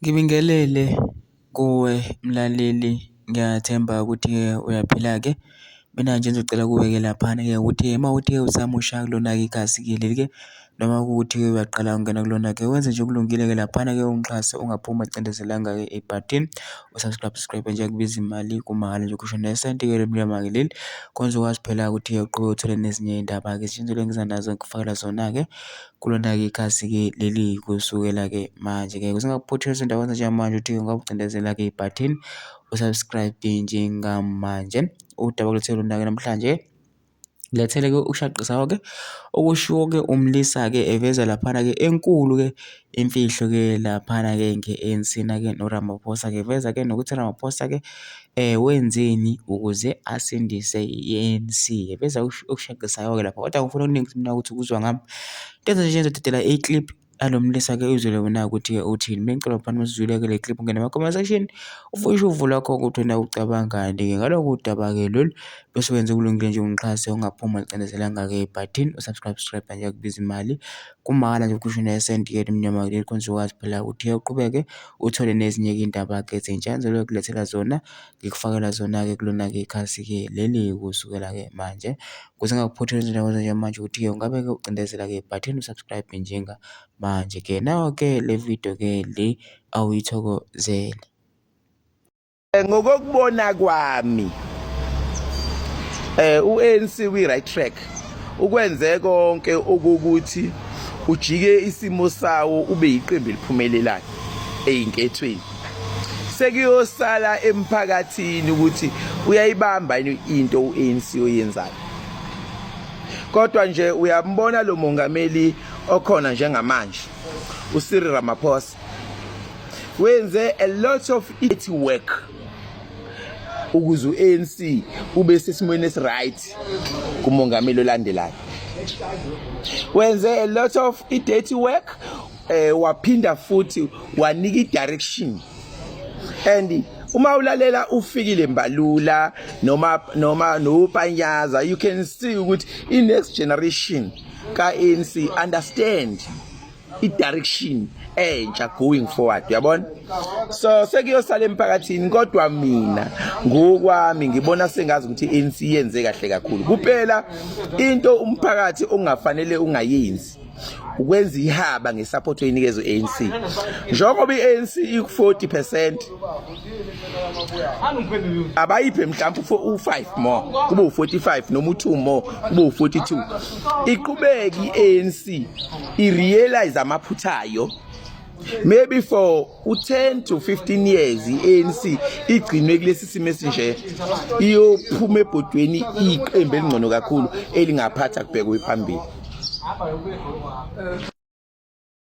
Ngibingelele kuwe mlaleli, ngiyathemba ukuthi-ke uyaphila-ke. Mina nje ngizocela kuwe-ke laphana-ke ukuthi uma kuwukuthi-ke usamusha kulona-ke ikhasi-ke leli-ke noma kuwukuthi-ke uyaqala ukungena kulona-ke wenze nje okulungile-ke laphana-ke ungixhase ungaphumi ungacindezelanga-ke ibhathini u-subscribe subscribe nje akubizi imali kumahhala nje kusho nesenti-ke elimnyama-ke leli khona uzokwazi phela ukuthi-ke uqhubeke uthole nezinye iy'ndaba-ke ezintsha engiza nazo ngikufakela zona-ke. Kulona-ke ikhasi-ke leli kusukela-ke manje-ke usengakuphothela ezindaweni njengamanje ukuthi ungawucindezela-ke ibhathini u-subscribe njengamanje. Udaba oluthe lona-ke namhlanje lethele-ke ukushaqisa-ke okushiwo-ke umlisa-ke eveza laphana-ke enkulu-ke imfihlo-ke laphana-ke nge-A_N_C na-ke noRamaphosa-ke eveza-ke nokuthi uRamaphosa-ke wenzeni ukuze asindise i-A_N_C. Eveza okushaqisayo-ke lapho kodwa ngifuna okuningi mina ukuthi ukuzwa ngami. Into nje ngizodedela i-clip yalo mlisa-ke uzwele wena ukuthi-ke uthini. Bengicela laphana uma usuzwile-ke le clip ungene ema-comment section ufishe uvo lwakho ukuthi wena ucabangani-ke ngalokhu udaba-ke lolu bese wenza okulungile nje ungixhase ungaphumi ucindezelanga-ke ibhathini u-subscribe subscribe nje akubiza imali kumahhala nje ukhishwe nesenti-ke elimnyama-ke leli khona uzokwazi phela ukuthi uqhubeke uthole nezinye-ke iy'ndaba-ke ezintsha engizobe ngikulethela zona ngikufakela zona-ke kulona-ke ikhasi-ke leli kusukela-ke manje. Ukuze ngingakuphotheli izinto njengamanje ukuthi-ke ungabe-ke ucindezela-ke ibhathini u-subscribe njengamanje-ke. Nayo-ke le video-ke le awuyithokozele. Ngokokubona kwami u-ANC kwi-right track ukwenze konke okukuthi ujike isimo sawo ube yiqembu eliphumelelayo eyinkethweni sekuyosala emphakathini ukuthi uyayibamba yini into u-ANC oyenzayo kodwa nje uyambona lo mongameli okhona njengamanje uCyril Ramaphosa wenze a lot of it work ukuze u-ANC ube sesimweni esiright kumongameli olandelayo wenze a lot of i-dirty work waphinda futhi wanika i-direction and uma ulalela ufikile mbalula noma nopanyaza you can see ukuthi i-next generation ka-ANC understand i-direction entsha going forward uyabona so sekuyosala emphakathini kodwa mina ngokwami ngibona sengazi ukuthi i-ANC yenze kahle kakhulu kuphela into umphakathi ongafanele ungayenzi ukwenza ihaba ngesupport oyinikezwe i-ANC njengoba i-ANC iku-40% abayiphe mhlawumbe u-5 more kube u-45 noma u-2 more kube u-42 iqhubeke i-ANC i-realize amaphutha ayo maybe for u-10 to 15 years i-ANC igcinwe kulesi simo esinje iyophuma ebhodweni iqembu elingcono kakhulu elingaphatha kubhekwe phambili.